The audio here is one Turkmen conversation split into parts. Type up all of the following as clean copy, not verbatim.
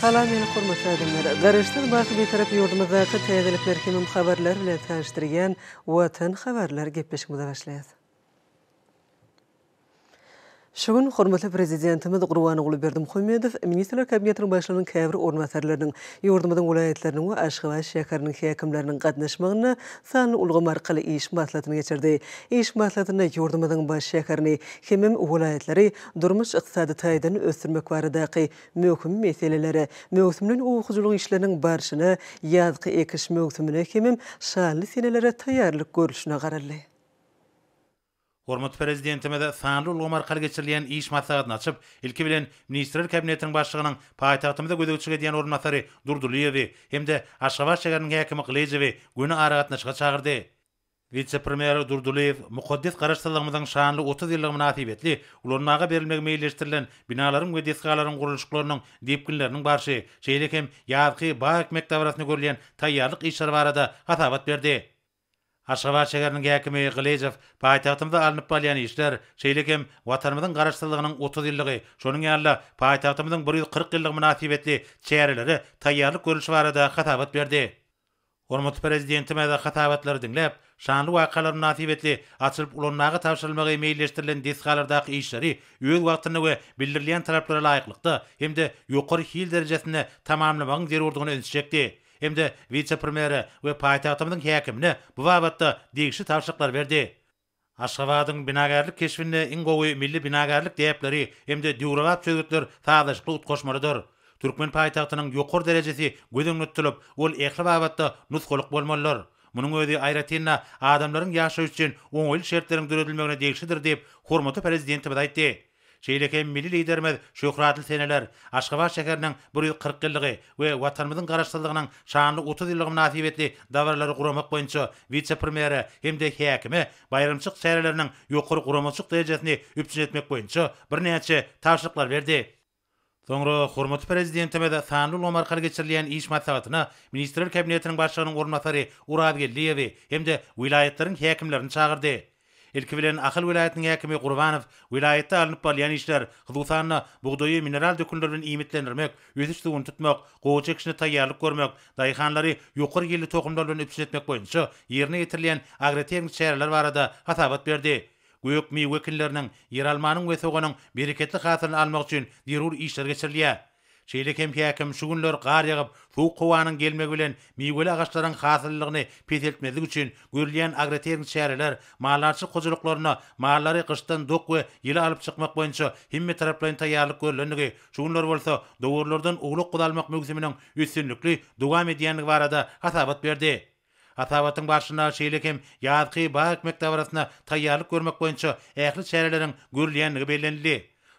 Salam meni hormatly adamlar! Garaşsyz baky Bitarap ýurdumyzdaky täzelikler hemem habarlar bilen tanyşdyrýan Watan habarlar gepleşigimize başlaýas. Şu gün hormatly Prezidentimiz Gurbanguly Berdimuhamedow Ministrler Kabinetiniň Başlygynyň käbir orunbasarlarynyň, ýurdumyzyň welaýatlarynyň we Aşgabat şäheriniň häkimleriniň gatnaşmagynda sanly ulgam arkaly iş maslahatyny geçirdi. Iş maslahatynda ýurdumyzyň baş şäherini hemem welaýatlary durmuş-ykdysady taýdan ösdürmek baradaky möhüm meselelere, möwsümleýin oba hojalyk işleriniň barşyna, ýazky ekiş möwsümine hemem şanly senelere taýýarlyk görlüşine garaldy. Hormatly Prezidentimiz sanly ulgam arkaly geçirilýän iş maslahatyny açyp, ilki bilen, Ministrler Kabinetiniň Başlygynyň paýtagtymyza gözegçilik edýän orunbasary Durdylyýewi hem-de Aşgabat şäheriniň häkimi Gylyjowy göni aragatnaşyga çagyrdy. Wise-premýer Durdylyýew mukaddes Garaşsyzlygymyzyň şanly 30 ýyllygy mynasybetli ulanmaga berilmegi meýilleşdirilen binalaryň we desgalaryň gurluşyklarynyň depginleriniň barşy, şeýle hem ýazky bag ekmek dabarasyna görülýän taýýarlyk işleri barada hasabat berdi. Aşgabat şäheriniň häkimi Gylyjow paýtagtymyzda alnyp barylýan işler, şeýle hem Watanymyzyň Garaşsyzlygynyň 30 ýyllygy, şonuň ýaly-da paýtagtymyzyň 140 ýyllygy mynasybetli çärelere taýýarlyk görlüşi barada hasabat berdi. Hormatly Prezidentimiz hasabatlary diňläp, şanly wakalar mynasybetli açylyp ulanmaga tabşyrylmagy meýilleşdirilen desgalardaky işleri öz wagtynda we bildirilýän talaplara laýyklykda hem-de ýokary hil derejesinde tamamlamagyň zerurdygyna ünsi çekdi. hem-de wise-premýere we paýtagtymyzyň häkimine bu babatda degişli tabşyryklary berdi. Aşgabadyň binagärlik keşbinde iň gowy milli binagärlik däpleri hem-de döwrebap çözgütler sazlaşykly utgaşmalydyr. Türkmen paýtagtynyň ýokary derejesi göz öňünde tutulyp, ol ähli babatda nusgalyk bolmalydyr. Munuň özi aýratyn-da adamlaryň ýaşaýşy üçin oňaýly şertleriň döredilmegine degişlidir diýip, hormatly Prezidentimiz aýtdy. Şeýle hem milli Liderimiz şöhratly seneler, Aşgabat şäheriniň 140 ýyllygy we Watanymyzyň Garaşsyzlygynyň şanly 30 ýyllygy mynasybetli dabaralary guramak boýunça wise-premýere hem-de häkime baýramçylyk çäreleriniň ýokary guramaçylyk derejesini üpjün etmek boýunça birnäçe tabşyryklary berdi. Soňra hormatly Prezidentimiz sanly ulgam arkaly geçirilýän iş maslahatyna Ministrler Kabinetiniň Başlygynyň orunbasary Urazgeldiýewi hem-de welaýatlaryň häkimlerini çagyrdy. Ilki bilen Ahal welaýatynyň häkimi Gurbanow welaýatda alnyp barylýan işler, hususan-da, bugdaýy mineral dökünler bilen iýmitlendirmek, ösüş suwuny tutmak, gowaça ekişine taýýarlyk görmek, daýhanlary ýokary hilli tohumlar bilen üpjün etmek boýunça ýerine ýetirilýän agrotehniki çäreler barada hasabat berdi. Gök-miwe ekinleriniň, ýeralmanyň we soganyň bereketli hasylyny almak üçin zerur işler geçirilýär. Şeýle hem häkim şu günler gar ýagyp, sowuk howanyň gelmegi bilen miweli agaçlaryň hasyllylygyny peseltmezlik üçin görülýän agrotehniki çäreler, maldarçylyk hojalyklarynda mallary gyşdan dok we ýyly alyp çykmak boýunça hemmetaraplaýyn taýýarlyk görlendigi, şu günler bolsa dowarlardan owlak-guzy almak möwsüminiň üstünlikli dowam edýändigi barada hasabat berdi. Hasabatyň barşynda şeýle hem ýazky bag ekmek dabarasyna taýýarlyk görmek boýunça ähli çäreleriň görülýändigi bellenildi.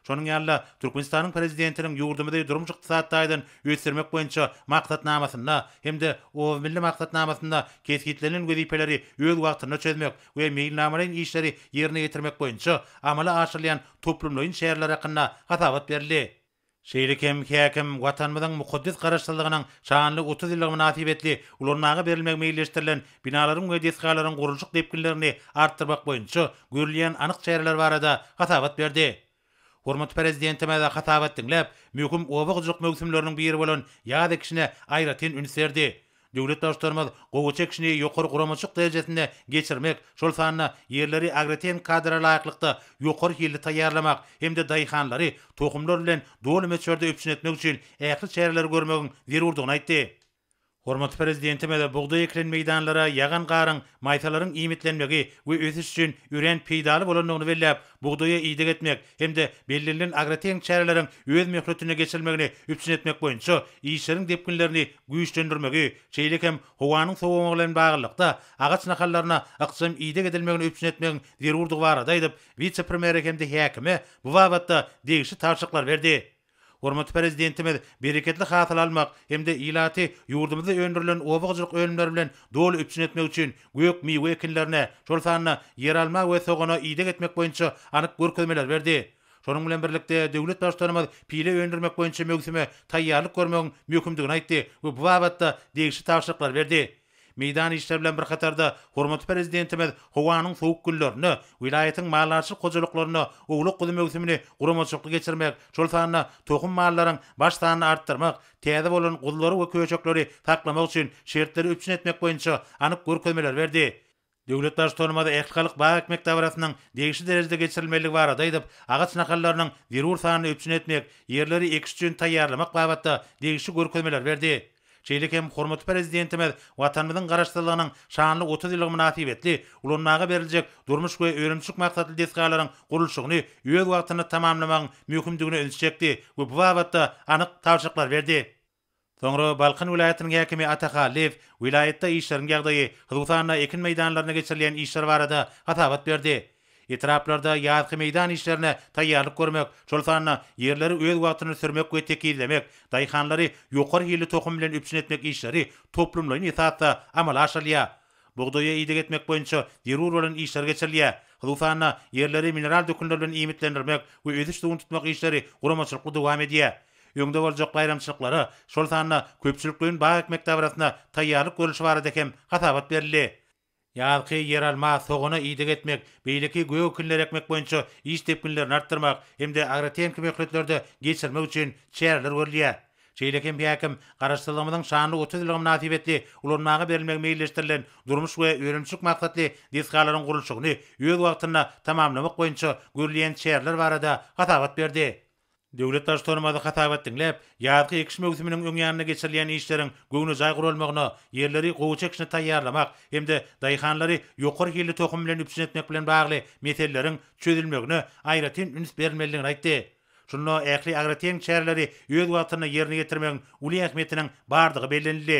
Şonuň ýaly-da, Türkmenistanyň Prezidentiniň ýurdumyzy durmuş-ykdysady taýdan ösdürmek boýunça Maksatnamasynda hem-de Oba milli maksatnamasynda kesgitlenen wezipeleri öz wagtynda çözmek we meýilnamalaýyn işleri ýerine ýetirmek boýunça amala aşyrylýan toplumlaýyn çäreler hakynda hasabat berildi. Şeýle hem häkim Watanymyzyň mukaddes Garaşsyzlygynyň şanly 30 ýyllygy mynasybetli ulanmaga berilmegi meýilleşdirilen binalaryň we desgalaryň gurluşyk depginlerini artdyrmak boýunça görülýän anyk çäreler barada hasabat berdi. Hormatly Prezidentimiz hasabat diňläp, möhüm oba hojalyk möwsümleriniň biri bolan ýaz ekişine aýratyn üns berdi. Döwlet Baştutanymyz gowaça ekişini ýokary guramaçylyk derejesinde geçirmek, şol sanda ýerleri agrotehniki kadalara laýyklykda ýokary hilli taýýarlamak hem-de daýhanlary tohumlar bilen doly möçberde üpjün etmek üçin ähli çäreleri görmegiň zerurdygyny aýtdy. Hormatly Prezidentimiz bugdaý ekilen meýdanlara ýagan garyň maýsalaryň iýmitlenmegi we ösüş üçin örän peýdaly bolandygyny belläp, bugdaýa ideg etmek hem-de bellenilen agrotehniki çäreleriň öz möhletinde geçirilmegini üpjün etmek boýunça işleriň depginlerini güýçlendirmegi, şeýle hem howanyň sowamagy bilen baglylykda, agaç nahallaryna ykjam ideg edilmegini üpjün etmegiň zerurdygy barada aýdyp, wise-premýere hem-de häkime bu babatda degişli tabşyryklary berdi. Hormatly Prezidentimiz bereketli hasyl almak hem-de ilaty ýurdumyzda öndürilen oba hojalyk önümleri bilen doly üpjün etmek üçin gök-miwe ekinlerine, şol sanda ýeralma we sogana ideg etmek boýunça anyk görkezmeleri berdi. Şonuň bilen birlikde, döwlet Baştutanymyz pile öndürmek boýunça möwsüme taýýarlyk görmegiň möhümdigini aýtdy we bu babatda degişli tabşyryklary berdi. Meýdan işleri bilen bir hatarda, hormatly Prezidentimiz howanyň sowuk günlerinde welaýatyň maldarçylyk hojalyklarynda owlak-guzy möwsümini guramaçylykly geçirmek, şol sanda tohum mallaryň baş sanyny artdyrmak, täze bolan guzulary we köşekleri saklamak üçin şertleri üpjün etmek boýunça anyk görkezmeleri berdi. Döwlet Baştutanymyz ählihalk bag ekmek dabarasynyň degişli derejede geçirilmelidigi barada aýdyp, agaç nahallarynyň zerur sanyny üpjün etmek, ýerleri ekiş üçin taýýarlamak babatda degişli görkezmeleri berdi. Şeýle hem hormatly Prezidentimiz Watanymyzyň Garaşsyzlygynyň şanly 30 ýyllygy mynasybetli ulanmaga beriljek durmuş we önümçilik maksatly desgalaryň gurluşygyny öz wagtynda tamamlamagyň möhümdigine ünsi çekdi we bu babatda anyk tabşyryklary berdi. Soňra Balkan welaýatynyň häkimi Ata Hallyýew welaýatda işleriň ýagdaýy, hususan-da, ekin meýdanlarynda geçirilýän işler barada hasabat berdi. Etraplarda ýazky meýdan işlerine taýýarlyk görmek, şol sanda ýerleri öz wagtynda sürmek we tekizlemek, daýhanlary ýokary hilli tohum bilen üpjün etmek işleri toplumlaýyn esasda amala aşyrylýar. Bugdaýa ideg etmek boýunça zerur bolan işler geçirilýär. Hususan-da, ýerleri mineral dökünler bilen iýmitlendirmek we ösüş suwuny tutmak işleri guramaçylykly dowam edýär. Öňde boljak baýramçylyklara, şol sanda köpçülikleýin bag ekmek dabarasyna taýýarlyk görlüşi barada hem hasabat berildi. Ýazky ýeralma, sogana ideg etmek, beýleki gök ekinleri ekmek boýunça iş depginlerini artdyrmak hem-de agrotehniki möhletlerde geçirmek üçin çäreler görülýär. Şeýle hem häkim Garaşsyzlygymyzyň şanly 30 ýyllygy mynasybetli ulanmaga berilmegi meýilleşdirilen durmuş we önümçilik maksatly desgalaryň gurluşygyny öz wagtynda tamamlamak boýunça görülýän çäreler barada hasabat berdi. Döwlet Baştutanymyz hasabat diňläp, ýazky ekiş möwsüminiň öň ýanynda geçirilýän işleriň göwnejaý guralmagyna, ýerleri gowaça ekişine taýýarlamak hem-de daýhanlary ýokary hilli tohum bilen üpjün etmek bilen bagly meseleleriň çözülmegine aýratyn üns berilmelidigini aýtdy. Şunda ähli agrotehniki çäreleri öz wagtynda ýerine ýetirmegiň uly ähmiýetiniň bardygy bellenildi.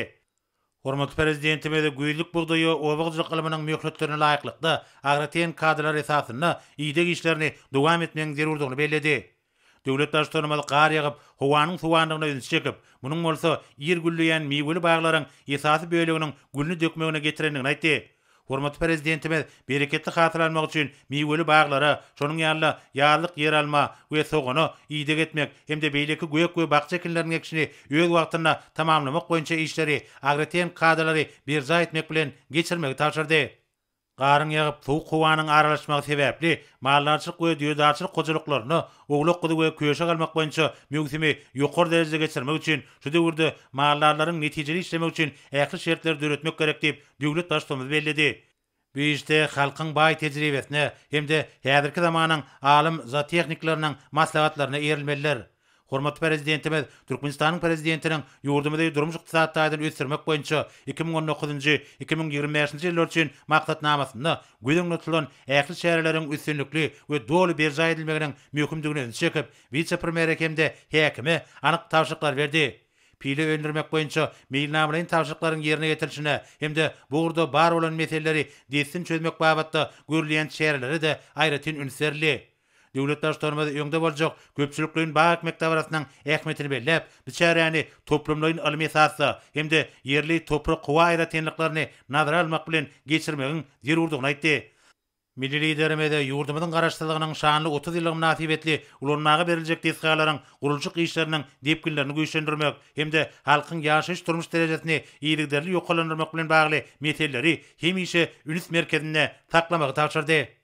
Hormatly Prezidentimiz güýzlük bugdaýy oba hojalyk ylmynyň möhletlerine laýyklykda, agrotehniki kadalar esasynda ideg işlerini dowam etmegiň zerurdygyny belledi. Döwlet Baştutanymyz gar ýagyp, howanyň sowandygyna ünsi çekip, munuň bolsa ir gülleýän miweli baglaryň esasy böleginiň gülüni dökmegine getirendigini aýtdy. Hormatly Prezidentimiz bereketli hasyl almak üçin miweli baglara, şonuň ýaly-da, ýazlyk ýeralma we sogana ideg etmek hem-de beýleki gök we bakja ekinleriniň ekişini öz wagtynda tamamlamak boýunça işleri agrotehniki kadalary berjaý etmek bilen geçirmegi tabşyrdy. Garyň ýagyp, sowuk howanyň aralaşmagy sebäpli, maldarçylyk we düýedarçylyk hojalyklarynda owlak-guzy we köşek almak boýunça möwsümi ýokary derejede geçirmek üçin şu döwürde maldarlaryň netijeli işlemegi üçin ähli şertleri döretmek gerek diýip, döwlet Baştutanymyz belledi. Bu işde halkyň baý tejribesine hem-de häzirki zamanyň alym zootehnikleriniň maslahatlaryna eýerilmelidir. Hormatly Prezidentimiz Türkmenistanyň Prezidentiniň ýurdumyzy durmuş-ykdysady taýdan ösdürmek boýunça 2019-njy, 2025-nji ýyllar üçin Maksatnamasynda göz öňünde tutulan ähli çäreleriň üstünlikli we doly berjaý edilmeginiň möhümdigine ünsi çekip, wise-premýere hem-de häkime anyk tabşyryklary berdi. Pile öndürmek boýunça meýilnamalaýyn tabşyryklaryň ýerine ýetirilişine hem-de bu ugurda bar bolan meseleleri dessin çözmek babatda görülýän çärelere-de aýratyn üns berildi. Döwlet Baştutanymyz öňde boljak köpçülikleýin bag ekmek dabarasynyň ähmiýetini belläp, bu çäräni toplumlaýyn ylmy esasda hem-de ýerli toprak-howa aýratynlyklaryny nazara almak bilen geçirmegiň zerurdygyny aýtdy. Milli Liderimiz ýurdumyzyň Garaşsyzlygynyň şanly 30 ýyllygy mynasybetli ulanmaga beriljek desgalaryň gurluşyk işleriniň depginlerini güýçlendirmek hem-de halkyň ýaşaýyş-durmuş derejesini yzygiderli ýokarlandyrmak bilen bagly meseleleri hemişe üns merkezinde saklamagy tabşyrdy.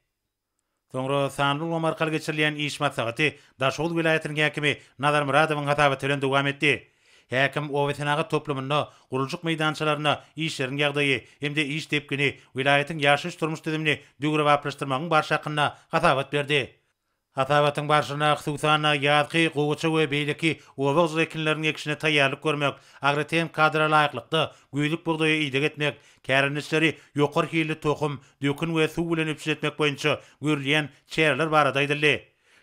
Soňra sanly ulgam arkaly geçirilýän iş maslahaty Daşoguz welaýatynyň häkimi Nazar Myradowyň hasabaty bilen dowam etdi. Häkim obasenagat toplumynda, gurluşyk meýdançalarynda işleriň ýagdaýy hem-de iş depgini, welaýatyň ýaşaýyş-durmuş düzümini döwrebaplaşdyrmagyň barşy hakynda hasabat berdi. Hasabatyň barşynda, hususan-da, ýazky gowaça we beýleki oba hojalyk ekinleriniň ekişine taýýarlyk görmek, agrotehniki kadalara laýyklykda güýzlük bugdaýa ideg etmek, kärendeçileri ýokary hilli tohum, dökün we suw bilen üpjün etmek boýunça görülýän çäreler barada aýdyldy.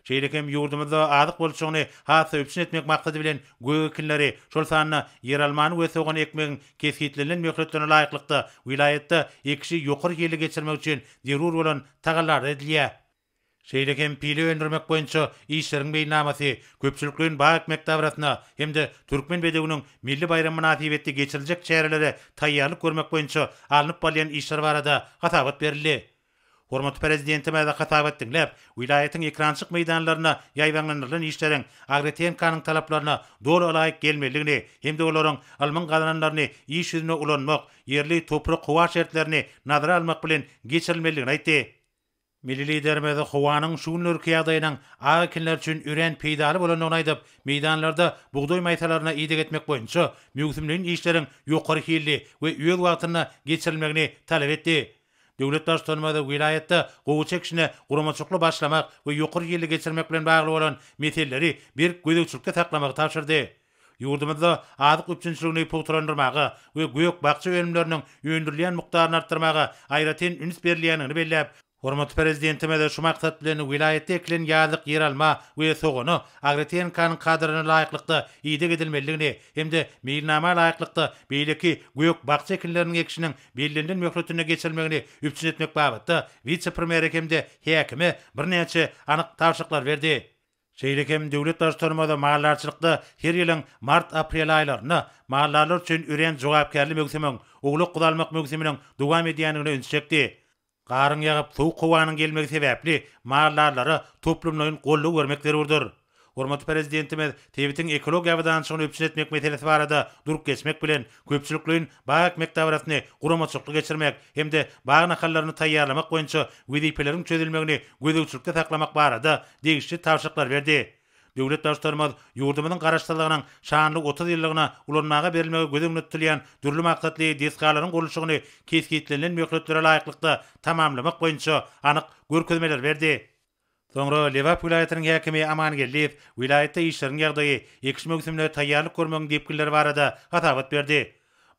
Şeýle hem ýurdumyzda azyk bolçulygyny has-da üpjün etmek maksady bilen gök ekinleri, şol sanda ýeralmany we sogany ekmegiň kesgitlenilen möhletlerine laýyklykda welaýatda ekişi ýokary hilli geçirmek üçin zerur bolan tagallalar edilýär. Şeýle hem pile öndürmek boýunça işleriň meýilnamasy, köpçülikleýin bag ekmek dabarasyna hem-de Türkmen bedewiniň milli baýramy mynasybetli geçiriljek çärelere taýýarlyk görmek boýunça alnyp barylýan işler barada hasabat berildi. Hormatly Prezidentimiz hasabat diňläp, welaýatyň ekrançyk meýdanlarynda ýaýbaňlandyrylan işleriň agrotehnikanyň talaplaryna doly ylaýyk gelmelidigini hem-de olaryň ylmyň gazananlaryny iş ýüzünde ulanmak, ýerli toprak-howa şertlerini nazara almak bilen geçirilmelidigini aýtdy. Milli Liderimiz howanyň şu günlerki ýagdaýynyň ak ekinler üçin örän peýdaly bolandygyny aýdyp, meýdanlarda bugdaý maýsalaryna ideg etmek boýunça möwsümleýin işleriň ýokary hilli we öz wagtynda geçirilmegini talap etdi. Döwlet Baştutanymyz welaýatda gowaça ekişine guramaçylykly başlamak we ýokary hilli geçirmek bilen bagly bolan meseleleri berk gözegçilikde saklamagy tabşyrdy. Ýurdumyzda azyk üpjünçiligini pugtalandyrmaga we gök-bakja önümleriniň öndürilýän mukdaryny artdyrmaga aýratyn üns berilýändigini belläp, hormatly Prezidentimiz şu maksat bilen welaýatda ekilen ýazlyk ýeralma we sogana agrotehnikanyň kadalaryna laýyklykda ideg edilmelidigini hem-de meýilnama laýyklykda beýleki gök-bakja ekinleriniň ekişiniň bellenilen möhletinde geçirilmegini üpjün etmek babatda wise-premýere hem-de häkime birnäçe anyk tabşyryklary berdi. Şeýle hem döwlet Baştutanymyz maldarçylykda her ýylyň mart-aprel aýlarynda maldarlar üçin örän jogapkärli möwsümiň, owlak-guzy almak möwsüminiň dowam edýändigine ünsi çekdi. Garyň ýagyp, sowuk howanyň gelmegi sebäpli maldarlara toplumlaýyn goldaw bermek zerurdyr. Hormatly Prezidentimiz sebitiň ekologiýa abadançylygyny üpjün etmek meselesi barada durup geçmek bilen, köpçülikleýin bag ekmek dabarasyny guramaçylykly geçirmek hem-de bag nahallaryny taýýarlamak boýunça wezipeleriň çözülmegini gözegçilikde saklamak barada degişli tabşyryklary berdi. Döwlet Baştutanymyz ýurdumyzyň Garaşsyzlygynyň şanly 30 ýyllygyna ulanmaga berilmegi göz öňünde tutulýan dürli maksatly desgalaryň gurluşygyny kesgitlenilen möhletlere laýyklykda tamamlamak boýunça anyk görkezmeleri berdi. Soňra Lebap welaýatynyň häkimi Aman Geldiýew welaýatda işleriň ýagdaýy, ekiş möwsümine taýýarlyk görmegiň depginleri barada hasabat berdi.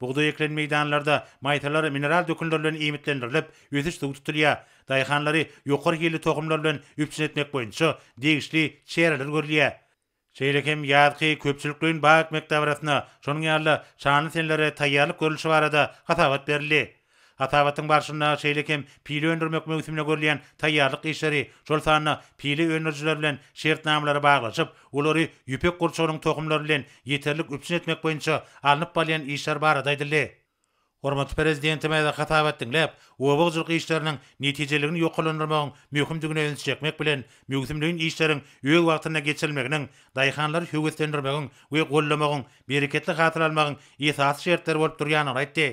Bugdaý ekilen meýdanlarda maýsalar mineral dökünler bilen iýmitlendirilip, ösüş suw tutulýar. Daýhanlary ýokary hilli tohumlar bilen üpjün etmek boýunça degişli çäreler görülýär. Şeýle hem ýazky köpçülikleýin bag ekmek dabarasyna, şonuň ýaly-da şanly senelere taýýarlyk görlüşi barada hasabat berildi. Hasabatyň barşynda şeýle hem pile öndürmek möwsümine görülýän taýýarlyk işleri, şol sanda pile öndürijiler bilen şertnamalary baglaşyp, olary ýüpek gurçugynyň tohumlary bilen ýeterlik üpjün etmek boýunça alnyp barylýan işler barada aýdyldy. Hormatly Prezidentimiz hasabat diňläp, oba hojalyk işleriniň netijeliligini ýokarlandyrmagyň möhümdigine üns çekmek bilen, möwsümleýin işleriň öz wagtynda geçirilmeginiň daýhanlary höweslendirmegiň we goldamagyň, bereketli hasyl almagyň esasy şertleri bolup durýandygyny aýtdy.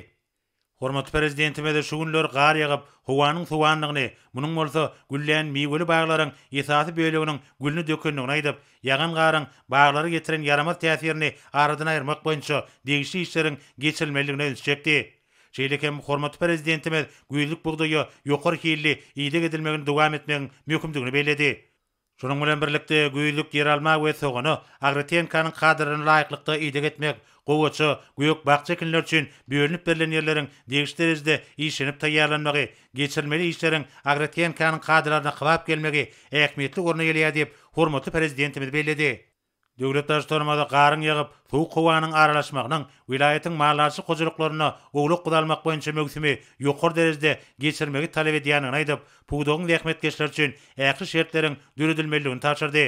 Hormatly Prezidentimiz şu günler gar ýagyp, howanyň sowandygyny, munuň bolsa güllän miweli baglaryň esasy böleginiň gülüni dökendigini aýdyp, Ýagan garyň baglara ýetiren ýaramaz täsirini aradan aýyrmak boýunça degişli işleriň geçirilmelidigine ünsi çekdi. Şeýle hem hormatly Prezidentimiz güýzlük bugdaýa ýokary hilli ideg edilmegini dowam etmegiň möhümdigini belledi. Şunuň bilen birlikde, güýzlük ýeralma we sogana agrotehnikanyň kadalaryna laýyklykda ideg etmek, gowaça, gök-bakja ekinleri üçin bölünip berlen ýerleriň degişli derejede işlenip taýýarlanmagy, geçirilmeli işleriň agrotehnikanyň kadalaryna kybap gelmegi ähmiýetli orun eýeleýär diýip, hormatly Prezidentimiz belledi. Döwlet Baştutanymyz garyň ýagyp, sowuk howanyň aralaşmagynyň welaýatyň maldarçylyk hojalyklarynda owlak-guzy almak boýunça möwsümi ýokary derejede geçirmegi talap edýändigini aýdyp, pudagyň zähmetkeşleri üçin ähli şertleriň döredilmelidigini tabşyrdy.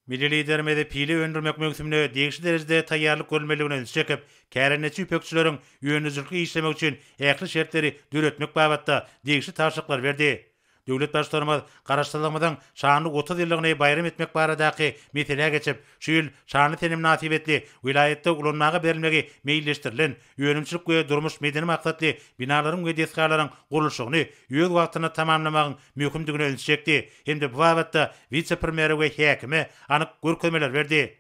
Milli Liderimiz pile öndürmek möwsümine degişli derejede taýýarlyk görülmelidigine ünsi çekip, kärendeçi ýüpekçileriň öndürijilikli işlemegi üçin ähli şertleri döretmek babatda degişli tabşyryklary berdi. Döwlet Baştutanymyz Garaşsyzlygymyzyň şanly 30 ýyllygyny baýram etmek baradaky meselä geçip, şu ýyl şanly sene mynasybetli welaýatda ulanmaga berilmegi meýilleşdirilen önümçilik we durmuş-medeni maksatly binalaryň we desgalaryň gurluşygyny öz wagtynda tamamlamagyň möhümdigine ünsi çekdi hem-de bu babatda wise-premýere we häkime anyk görkezmeler berdi.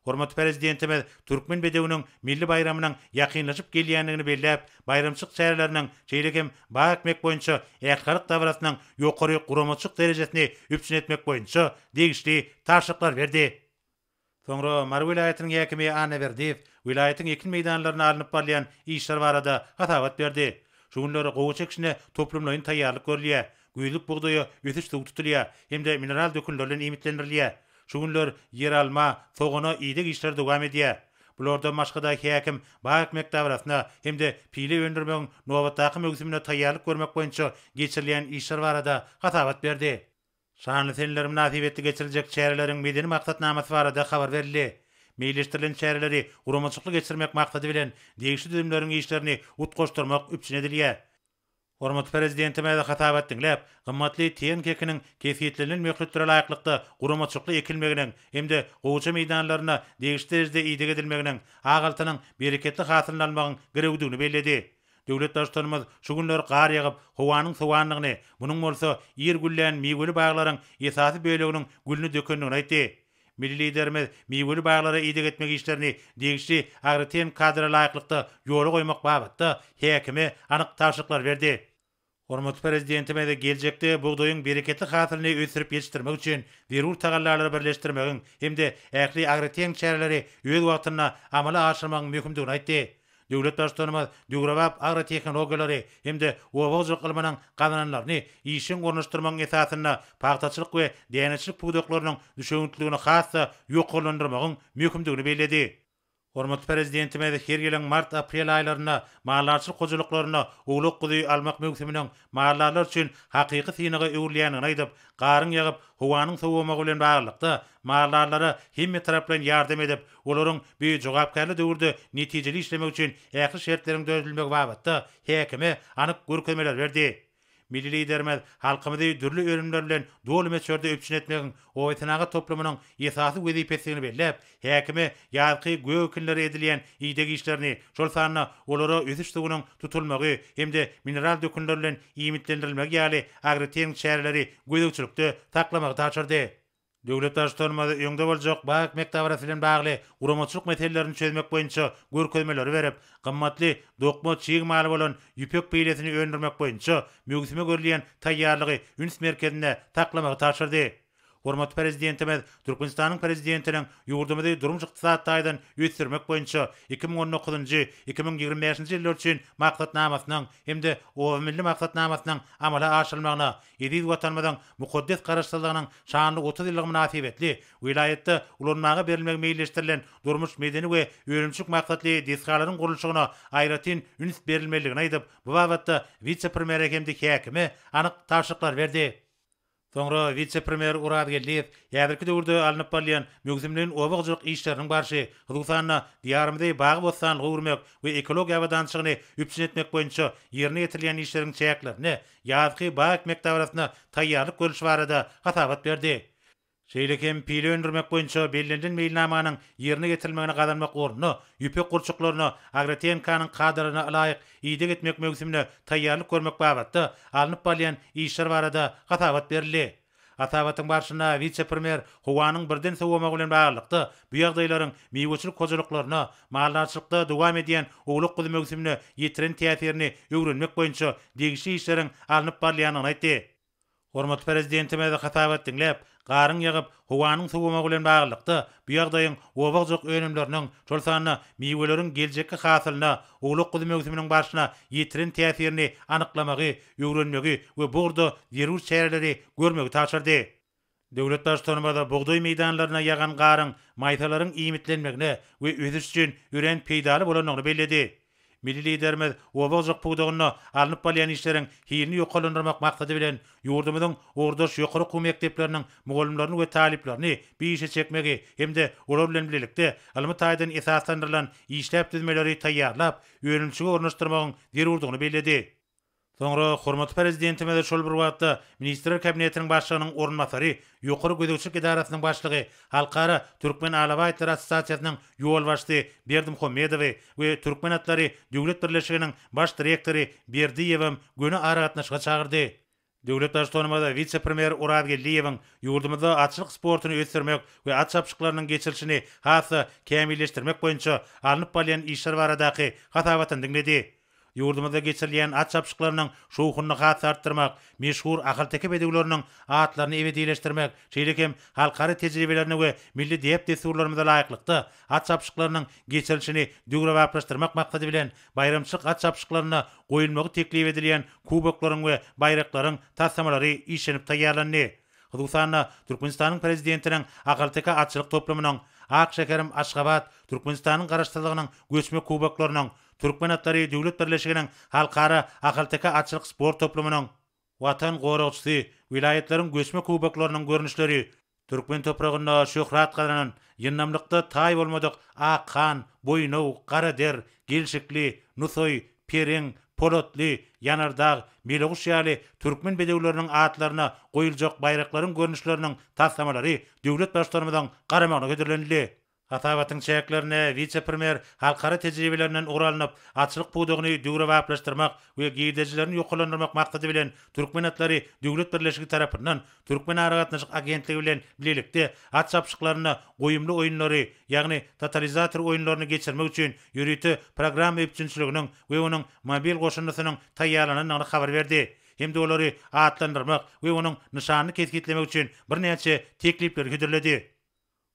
Hormatly Prezidentimiz Türkmen bedewiniň milli baýramynyň ýakynlaşyp gelýändigini belläp, baýramçylyk çäreleriniň, şeýle hem bag ekmek boýunça ählihalk dabarasynyň ýokary guramaçylyk derejesini üpjün etmek boýunça degişli tabşyryklary berdi. Soňra Mary welaýatynyň häkimi Annaberdiýew welaýatyň ekin meýdanlarynda alnyp barylýan işler barada hasabat berdi. Şu günler gowaça ekişine toplumlaýyn taýýarlyk görülýär. Güýzlük bugdaýa ösüş suwy tutulýar hem-de mineral dökünler bilen iýmitlendirilýär. Şu günler ýeralma, sogana ideg işleri dowam edýär. Bulardan başga-da häkim bag ekmek dabarasyna hem-de pile öndürmegiň nobatdaky möwsümine taýýarlyk görmek boýunça geçirilýän işler barada hasabat berdi. Şanly seneler mynasybetli geçiriljek çäreleriň medeni maksatnamasy barada habar berildi. Meýilleşdirilen çäreleri guramaçylykly geçirmek maksady bilen, degişli düzümleriň işlerini utgaşdyrmak üpjün edilýär. Hormatly Prezidentimiz hasabat diňläp, gymmatly tehniki ekiniň kesgitlenilen möhletlere laýyklykda guramaçylykly ekilmeginiň hem-de gowaça meýdanlaryna degişli derejede ideg edilmeginiň ak altynyň bereketli hasylyny almagyň girewdigini belledi. Döwlet Baştutanymyz şu günler gar ýagyp, howanyň sowandygyny, munuň bolsa ir güllän miweli baglaryň esasy böleginiň gülüni dökendigini aýtdy. Milli Liderimiz miweli baglara ideg etmek işlerini degişli agrotehniki kadra laýyklykda ýola goýmak babatda häkime anyk tabşyryklary berdi. Hormatly Prezidentimiz geljekde bugdaýyň bereketli hasylyny ösdürip ýetişdirmek üçin zerur tagallalary birleşdirmegiň hem-de ähli agrotehniki çäreleri öz wagtynda amala aşyrmagyň möhümdigini aýtdy. Döwlet Baştutanymyz döwrebap agrotehnologiýalary hem-de oba hojalyk ylmynyň gazananlaryny işjeň ornaşdyrmagyň esasynda pagtaçylyk we däneçilik pudaklarynyň düşewüntliligini has-da ýokarlandyrmagyň möhümdigini belledi. Hormatly Prezidentimiz her ýylyň mart-aprel aýlarynda maldarçylyk hojalyklarynda owlak-guzy almak möwsüminiň maldarlar üçin hakyky synaga öwrülýändigini aýdyp, garyň ýagyp, howanyň sowamagy bilen baglylykda, maldarlara hemmetaraplaýyn ýardam edip, olaryň bu jogapkärli döwürde netijeli işlemegi üçin ähli şertleriň döredilmegi babatda häkime anyk görkezmeleri berdi. Milli Liderimiz halkymyzy dürli önümler bilen doly möçberde üpjün etmegiň obasenagat toplumynyň esasy wezipesidigini belläp, häkime ýazky gök ekinlere edilýän ideg işlerini, şol sanda olara ösüş suwunyň tutulmagy hem-de mineral dökünler bilen iýmitlendirilmegi ýaly agrotehniki çäreleri gözegçilikde saklamagy tabşyrdy. Döwlet Baştutanymyz öňde boljak bag ekmek dabarasy bilen bagly guramaçylyk meselelerini çözmek boýunça görkezmeleri berip, gymmatly dokma çig maly bolan ýüpek pilesini öndürmek boýunça möwsüme görülýän taýýarlygy üns merkezinde saklamagy tabşyrdy. Hormatly Prezidentimiz Türkmenistanyň Prezidentiniň ýurdumyzy durmuş-ykdysady taýdan ösdürmek boýunça 2019-njy, 2025-nji ýyllar üçin Maksatnamasynyň hem-de Oba milli maksatnamasynyň amala aşyrylmagyna Eziz Watanymyzyň mukaddes Garaşsyzlygynyň şanly 30 ýyllygy mynasybetli welaýatda ulanmaga berilmegi meýilleşdirilen durmuş-medeni we önümçilik maksatly desgalaryň gurluşygyna aýratyn üns berilmelidigini aýdyp, bu babatda wise-premýere hem-de häkime anyk tabşyryklary berdi. Soňra wise-premýer Orazgeldiýew häzirki döwürde alnyp barylýan möwsümleýin oba hojalyk işleriniň barşy, hususan-da, Diýarymyzy bagy-bossanlyga öwürmek we ekologiýa abadançylygyny üpjün etmek boýunça ýerine ýetirilýän işleriň çäklerinde ýazky bag ekmek dabarasyna taýýarlyk görlüşi barada hasabat berdi. Şeýle hem pile öndürmek boýunça bellenilen meýilnamanyň ýerine ýetirilmegini gazanmak ugrunda ýüpek gurçuklaryna agrotehnikanyň kadalaryna ylaýyk ideg etmek möwsümine taýýarlyk görmek babatda alnyp barylýan işler barada hasabat berildi. Hasabatyň barşynda wise-premýer howanyň birden sowamagy bilen baglylykda bu ýagdaýlaryň miweçilik hojalyklaryna, maldarçylykda dowam edýän owlak-guzy möwsümine ýetiren täsirini öwrenmek boýunça degişli işleriň alnyp barylýandygyny aýtdy. Hormatly Prezidentimiz hasabat diňläp, garyň ýagyp, howanyň sowamagy bilen baglylykda bu ýagdaýyň oba hojalyk önümleriniň, şol sanda miweleriň geljekki hasylyna, owlak-guzy möwsüminiň barşyna ýetiren täsirini anyklamagy, öwrenmegi we bu ugurda zerur çäreleri görmegi tabşyrdy. Döwlet Baştutanymyz bugdaý meýdanlaryna ýagan garyň maýsalaryň iýmitlenmegine we ösüş üçin örän peýdaly bolandygyny belledi. Milli Liderimiz oba hojalyk pudagynda alnyp barylýan işleriň hilini ýokarlandyrmak maksady bilen, ýurdumyzyň ugurdaş ýokary okuw mekdepleriniň mugallymlaryny we talyplaryny bu işe çekmegi hem-de olar bilen bilelikde ylmy taýdan esaslandyrylan işläp düzmeleri taýýarlap, önümçilige ornaşdyrmagyň zerurdygyny belledi. Soňra hormatly Prezidentimiz şol bir wagtda Ministrler Kabinetiniň Başlygynyň orunbasary, Ýokary gözegçilik edarasynyň başlygy, Halkara Türkmen alabaý atlary assosiasiýasynyň ýolbaşçysy Berdimuhamedowy we Türkmen atlary döwlet birleşiginiň baş direktory Berdiýewem göni aragatnaşyga çagyrdy. Döwlet Baştutanymyz wise-premýer Orazgeldiýewiň ýurdumyzda atçylyk sportuny ösdürmek we at çapyşyklarynyň geçirilişini has-da kämilleşdirmek boýunça alnyp barylýan işler baradaky hasabatyny diňledi. Ýurdumyzda geçirilýän at çapyşyklarynyň şowhunyny has-da artdyrmak, meşhur ahalteke bedewleriniň atlaryny ebedileşdirmek, şeýle hem halkara tejribelerine we milli däp-dessurlarymyza laýyklykda at çapyşyklarynyň geçirilişini döwrebaplaşdyrmak maksady bilen, baýramçylyk at çapyşyklarynda goýulmagy teklip edilýän kuboklaryň we baýraklaryň taslamalary işlenip taýýarlandy. Hususan-da, Türkmenistanyň Prezidentiniň Ahalteke atçylyk toplumynyň, Ak şäherim Aşgabat, Türkmenistanyň Garaşsyzlygynyň göçme kuboklarynyň, Türkmen atlary döwlet birleşiginiň Halkara ahalteke atçylyk sport toplumynyň, Watan goragçysy, welaýatlaryň göçme kuboklarynyň görnüşleri, türkmen topragynda şöhrat gazanan, ýyndamlykda taý bolmadyk Akhan, Boýnow, Garader, Gelşikli, Nusaý, Pereň, Polatly, Ýanardag, Meleguş ýaly türkmen bedewleriniň atlaryna goýuljak baýraklaryň görnüşleriniň taslamalary döwlet Baştutanymyzyň garamagyna hödürlenildi. Hasabatyň çäklerinde wise-premýer halkara tejribelerinden ugur alnyp, atçylyk pudagyny döwrebaplaşdyrmak we girdejilerini ýokarlandyrmak maksady bilen Türkmen atlary döwlet birleşigi tarapyndan Türkmenaragatnaşyk agentligi bilen bilelikde at çapyşyklarynda goýumly oýunlary, ýagny totalizator oýunlaryny geçirmek üçin ýörite programma üpjünçiliginiň we onuň mobil goşundysynyň taýýarlanandygyny habar berdi hem-de olary atlandyrmak we onuň nyşanyny kesgitlemek üçin birnäçe teklipleri hödürledi.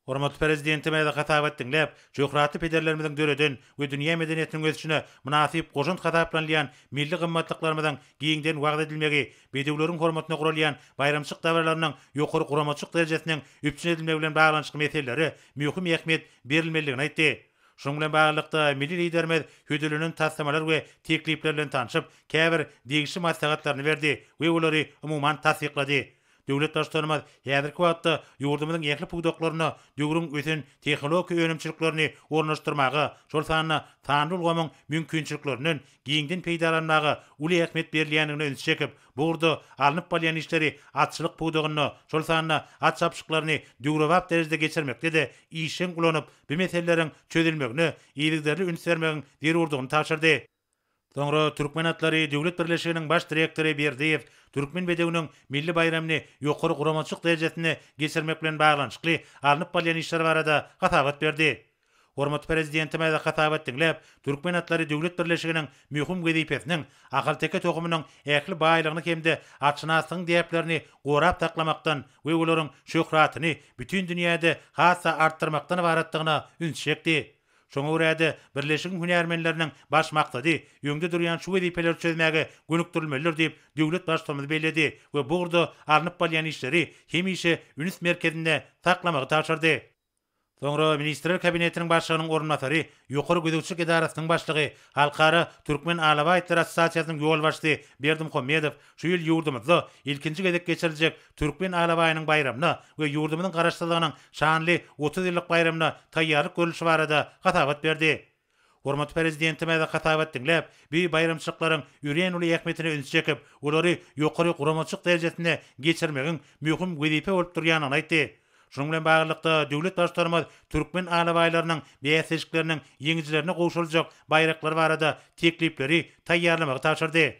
Hormatly Prezidentimiz hasabat diňläp, şöhratly pederlerimiziň döreden we dünýä medeniýetiniň ösüşine mynasyp goşant hasaplanylýan milli gymmatlyklarymyzyň giňden wagyz edilmegi, bedewleriň hormatyna guralýan baýramçylyk dabaralarynyň ýokary guramaçylyk derejesiniň üpjün edilmegi bilen baglanyşykly meselelere möhüm ähmiýet berilmelidigini aýtdy. Şunuň bilen baglylykda, milli Liderimiz hödürlenen taslamalar we teklipler bilen tanşyp, käbir degişli maslahatlaryny berdi we olary umuman tassyklady. Döwlet Baştutanymyz häzirki wagtda ýurdumyzyň ähli pudaklarynda döwrüň ösen tehnologik önümçiliklerini ornaşdyrmaga, şol sanda sanly ulgamyň mümkinçiliklerinden giňden peýdalanmaga uly ähmiýet berilýändigine ünsi çekip, bu ugurda alnyp barylýan işleri atçylyk pudagynda, şol sanda at çapyşyklaryny döwrebap derejede geçirmekde-de işjeň ulanyp, bu meseleleriň çözülmegine yzygiderli üns bermegiň zerurdygyny tabşyrdy. Soňra Türkmen atlary döwlet birleşiginiň baş direktory Berdiýew Türkmen bedewiniň milli baýramyny ýokary guramaçylyk derejesinde geçirmek bilen baglanyşykly alnyp barylýan işler barada hasabat berdi. Hormatly Prezidentimiz hasabat diňläp, Türkmen atlary döwlet birleşiginiň möhüm wezipesiniň ahalteke tohumynyň ähli baýlygyny hem-de atşynaslygyň däplerini gorap saklamakdan we olaryň şöhratyny bütin dünýäde has-da artdyrmakdan ybaratdygyna ünsi çekdi. Şoňa görä-de, birleşigiň hünärmenleriniň baş maksady öňde durýan şu wezipeleri çözmäge gönükdirilmelidir diýip, döwlet Baştutanymyz belledi we bu ugurda alnyp barylýan işleri hemişe üns merkezinde saklamagy tabşyrdy. Soňra Ministrler Kabinetiniň Başlygynyň orunbasary, Ýokary gözegçilik edarasynyň başlygy, Halkara Türkmen alabaý itleri assosiasiýasynyň ýolbaşçysy Berdimuhamedow şu ýyl ýurdumyzda ilkinji gezek geçiriljek Türkmen alabaýynyň baýramyna we ýurdumyzyň Garaşsyzlygynyň şanly 30 ýyllyk baýramyna taýýarlyk görlüşi barada hasabat berdi. Hormatly Prezidentimiz hasabat diňläp, bu baýramçylyklaryň örän uly ähmiýetine ünsi çekip, olary ýokary guramaçylyk derejesinde geçirmegiň möhüm wezipe bolup durýandygyny aýtdy. Şunuň bilen baglylykda, döwlet Baştutanymyz türkmen alabaýlarynyň bäsleşikleriniň ýeňijilerine gowşuryljak baýraklar barada teklipleri taýýarlamagy tabşyrdy.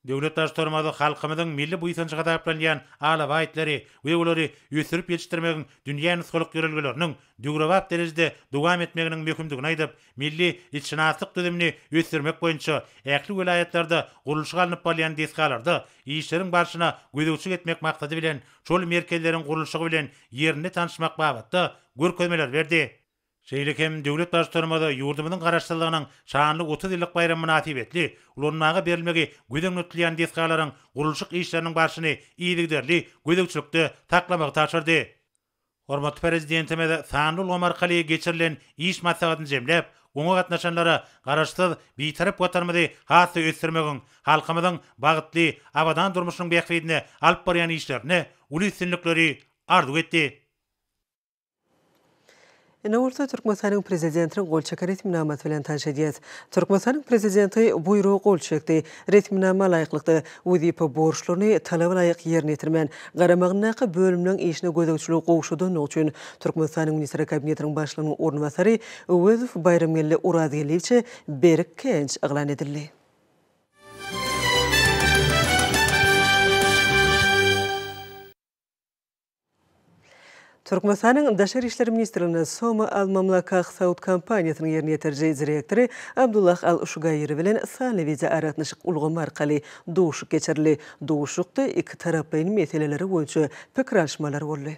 Döwlet Baştutanymyz halkymyzyň milli buýsanjy hasaplanýan alabaý itleri we olary ösdürip ýetişdirmegiň dünýä nusgalyk ýörelgeleriniň döwrebap derejede dowam etmeginiň möhümdigini aýdyp, milli itşynaslyk düzümini ösdürmek boýunça ähli welaýatlarda gurluşygy alnyp barylýan desgalarda işleriň barşyna gözegçilik etmek maksady bilen, şol merkezleriň gurluşygy bilen ýerinde tanyşmak babatda görkezmeler berdi. Şeýle hem döwlet Baştutanymyz ýurdumyzyň Garaşsyzlygynyň şanly 30 ýyllyk baýramy mynasybetli ulanmaga berilmegi göz öňünde tutulýan desgalaryň gurluşyk işleriniň barşyny yzygiderli gözegçilikde saklamagy tabşyrdy. Hormatly Prezidentimiz sanly ulgam arkaly geçirilen iş maslahatyny jemläp, oňa gatnaşanlara Garaşsyz, Bitarap Watanymyzy has-da ösdürmegiň, halkymyzyň bagtly, abadan durmuşynyň bähbidine alyp barýan işlerinde uly üstünlikleri arzuw etdi. Indi bolsa Türkmenistanyň Prezidentiniň gol çeken resminamasy bilen tanyş edýäs. Türkmenistanyň Prezidenti Buýruga gol çekdi. Resminama laýyklykda, wezipe borçlaryny talaba laýyk ýerine ýetirmän, garamagyndaky bölümleň işine gözegçiligi gowşadanlygy üçin Türkmenistanyň Ministrler Kabinetiniň Başlygynyň orunbasary Öwezow Baýramgeldi Orazgeldiýewiçe berk käýinç yglan edildi. Türkmenistanyň Daşary işler ministrliginde Soma Al Mamlakah saud kompaniýasynyň ýerine ýetiriji direktory Abdullah Al Şugaýri bilen sanly wideoaragatnaşyk ulgamy arkaly duşuşyk geçirildi. Duşuşykda ikitaraplaýyn meseleleri boýunça pikir alyşmalar boldy.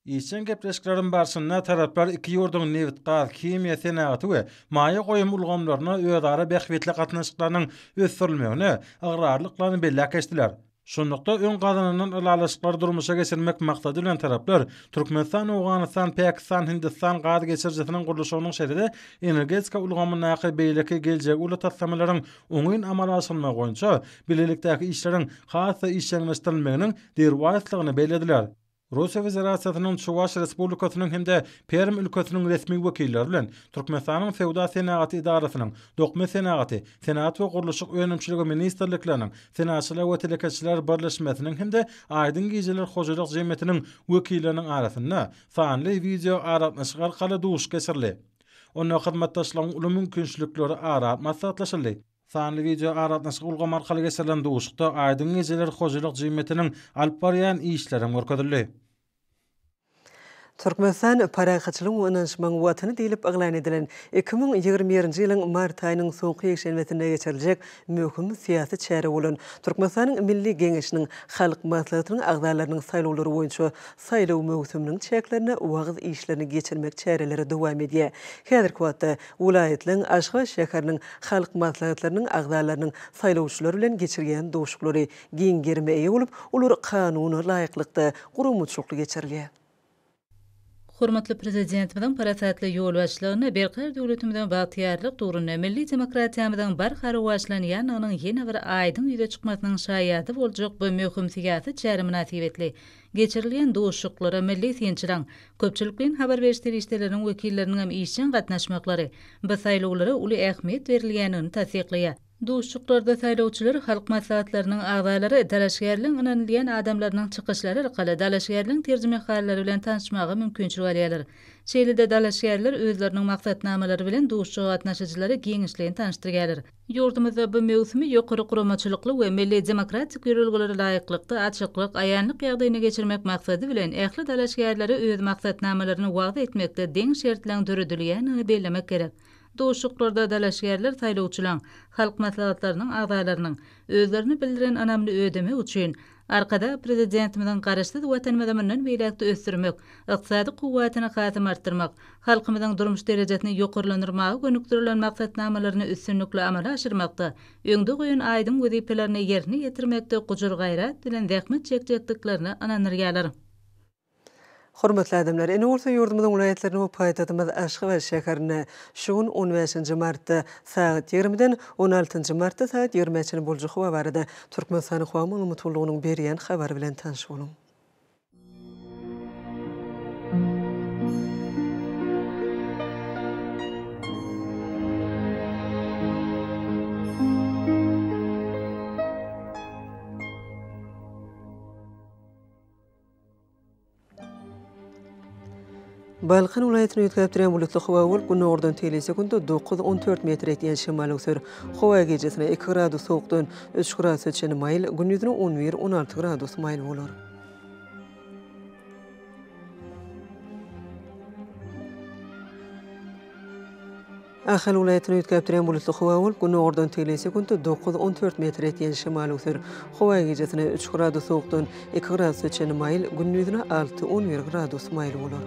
Işjeň gepleşikleriň barşynda taraplar iki ýurduň nebit-gaz, himiýa senagaty we maýa goýum ulgamlarynda özara bähbitli gatnaşyklarynyň ösdürilmegine ygrarlyklaryny belläp geçdiler. Şunlukda, öň gazanylan ylalaşyklary durmuşa geçirmek maksady bilen taraplar Türkmenistan, Owganystan, Pakistan, Hindistan gaz geçirijisiniň gurluşygynyň şeýle-de energetika ulgamyndaky beýleki geljegi uly taslamalaryň oňyn amala aşyrylmagy boýunça bilelikdäki işleriň has-da işjeňleşdirilmeginiň derwaýyslygyny bellediler. Russiýa Federasiýasynyň Çuwaş Respublikasynyň hem-de Perm ülkesiniň resmi wekilleri bilen Türkmenistanyň Söwda-senagat edarasynyň, Dokma senagaty, Senagat we gurluşyk önümçiligi ministrlikleriniň, Senagatçylar we telekeçiler birleşmesiniň hem-de Aýdyň gijeler hojalyk jemgyýetiniň wekilleriniň arasynda sanly wideoaragatnaşyk arkaly duşuşyk geçirildi. Onda hyzmatdaşlygyň uly mümkinçilikleri ara alyp maslahatlaşyldy. Sanly wideoaragatnaşyk ulgamy arkaly geçirilen duşuşykda Aýdyň gijeler hojalyk jemgyýetiniň alyp barýan işleri hem görkezildi. Türkmenistan parahatçylygyň we ynanyşmagyň Watany diýlip yglan edilen 2021-nji ýylyň mart aýynyň soňky ýekşenbesinde geçiriljek möhüm syýasy çäre bolan Türkmenistanyň Milli Geňeşiniň Halk Maslahatynyň agzalarynyň saýlawlary boýunça saýlaw möwsüminiň çäklerinde wagyz işlerini geçirmek çäreleri dowam edýär. Häzirki wagtda welaýatlaryň, Aşgabat şäheriniň Halk Maslahatlarynyň agzalarynyň saýlawçylar bilen geçirýän duşuşyklary giň gerime eýe bolup, olar kanuna laýyklykda guramaçylykly geçirilýär. Hormatly Prezidentimiziň parasatly ýolbaşçylygynda Berkarar döwletimiziň bagtyýarlyk döwründe milli demokratiýamyzyň barha rowaçlanýandygynyň ýene bir aýdyň ýüze çykmasynyň şaýady boljak bu möhüm syýasy çäre mynasybetli geçirilýän duşuşyklara milli synçylaryň, köpçülikleýin habar beriş serişdeleriniň wekilleriniň hem işjeň gatnaşmaklary bu saýlawlara uly ähmiýet berilýändigini tassyklaýar. Duşuşyklarda saýlawçylar, halk maslahatlarynyň agzalary, dalaşgärligiň ynanylýan adamlarynyň çykyşlary arkaly dalaşgärligiň terjimehallary bilen tanyşmaga mümkinçilik alýarlar. Şeýle-de dalaşgärler özleriniň maksatnamalary bilen duşuşyga gatnaşyjylary giňişleýin tanyşdyrýarlar. Ýurdumyzda bu möwsümi ýokary guramaçylykly we milli demokratik ýörelgelere laýyklykda açyklyk, aýanlyk ýagdaýynda geçirmek maksady bilen ähli dalaşgärlere öz maksatnamalaryny wagyz etmekde deň şertleň döredilýändigini bellemek gerek. Duşuşyklarda dalaşgärler saýlawçylaň, Halk Maslahatlarynyň agzalarynyň özlerine bildiren ynamyny ödemek üçin Arkadag Prezidentimiziň Garaşsyz Watanymyzy mundan beýläk-de ösdürmek, ykdysady kuwwatyny hasam artdyrmak, halkymyzyň durmuş derejesini ýokarlandyrmaga gönükdirilen maksatnamalaryny üstünlikli amala aşyrmakda öňde goýan aýdyň wezipelerini ýerine ýetirmekde gujur-gaýrat bilen zähmet çekjekdiklerine ynandyrýarlar. Hormatly adamlar, indi bolsa ýurdumyzyň welaýatlarynda we paýtagtymyz Aşgabat şäherinde şu gün on bäşinji martda sagat ýigrimiden on altynjy martda sagat ýigrimä çenli boljak howa barada Türkmenistanyň Howa maglumat gullugynyň berýän habary bilen tanyş boluň. Balkan welaýatyny üýtgäp durýan bulutly howa bolup, günordan teýli sekuntda dokuz, on dört metr etýän şemal öwser. Howa gijesine iki gradus sowukdan üç gradusa çenli maýyl, gündizine on bir, on alty gradus maýyl bolar. Ahal welaýatynda üýtgäp durýan bulutly howa bolup, günordan tegelek sekuntda dokuz, on dört metr ýetýän şemal öwser. Howa gijesine üç gradus sowukdan iki gradusa çenli maýyl, gündizine alty, on bir gradus maýyl bolar.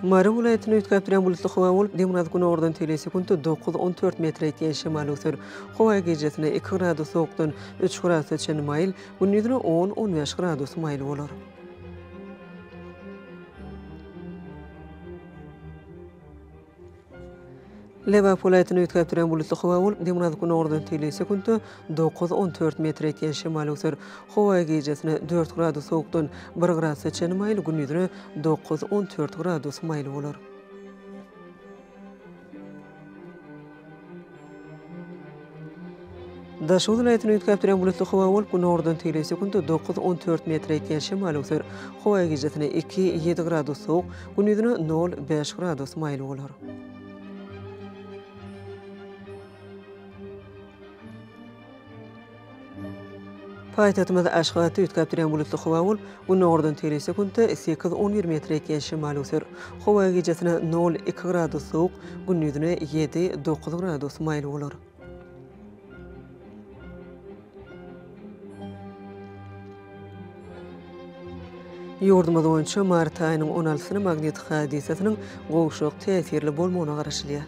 Mary welaýatynda üýtgäp durýan bulutly howa bolup, demirgazyk-günordan tegelek sekuntda dokuz, on dört metre ýetýän şemal öwser. Howa gijesine iki gradus sowukdan üç gradusa çenli maýyl, gündizine on, on bäş gradus maýyl bolar. Lebap welaýatynda üýtgäp durýan bulutly howa bolup, demirgazyk-günordan tegelek sekuntda dokuz, on dört metre ýetýän şemal öwser. Howa gijesine dört gradus sowukdan bir gradusa çenli maýyl, gündizine dokuz, on dört gradus maýyl bolar. Daşoguz welaýatynda üýtgäp durýan bulutly howa bolup, günordan tegelek sekuntda dokuz, on dört metre ýetýän şemal öwser. Howa gijesine iki, ýedi gradus sowuk, gündizine nol, bäş gradus maýyl bolar. Paýtagtymyz Aşgabatda üýtgäp durýan bulutly howa bolup, günordan tegelek sekuntda sekiz, on bir metre ýetýän şemal öwser. Howa gijesine nol, iki gradus sowuk, gündizine ýedi, dokuz gradus maýyl bolar. Ýurdumyz boýunça mart aýynyň on altysyna magnit hadysasynyň gowşak täsirli bolmagyna garaşylýar.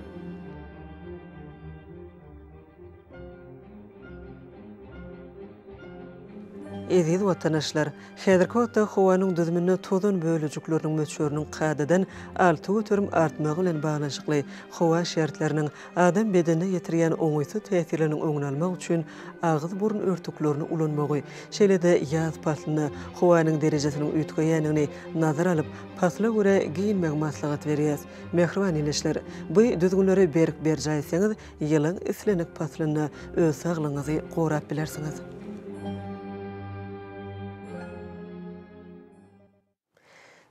Eziz watandaşlar! Häzirki wagtda howanyň düzüminde tozan bölejikleriniň möçberiniň kadadan 6% artmagy bilen baglanyşykly howa şertleriniň adam bedenine ýetirýän oňaýsyz täsirleriniň öňüni almak üçin agyz-burun örtüklerini ulanmagy, şeýle-de ýaz paslynda howanyň derejesiniň üýtgeýändigini nazara alyp, pasla görä geýinmegi maslahat berýäs. Mähriban ildeşler! Bu düzgünleri berk berjaý etseňiz, ýylyň islendik paslynda öz saglygyňyzy gorap bilersiňiz.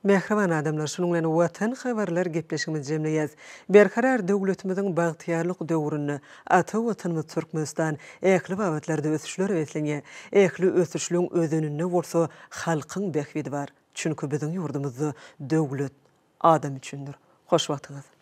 Mähriban adamlar, şunuň bilen Watan habarlar gepleşigimizi jemleýäs. Berkarar döwletimiziň bagtyýarlyk döwründe ata Watanymyz Türkmenistan ähli babatlarda ösüşlere beslenýär. Ähli ösüşligiň özeninde bolsa halkyň bähbidi bar. Çünki biziň ýurdumyzda döwlet adam üçindir. Hoş wagtyňyz!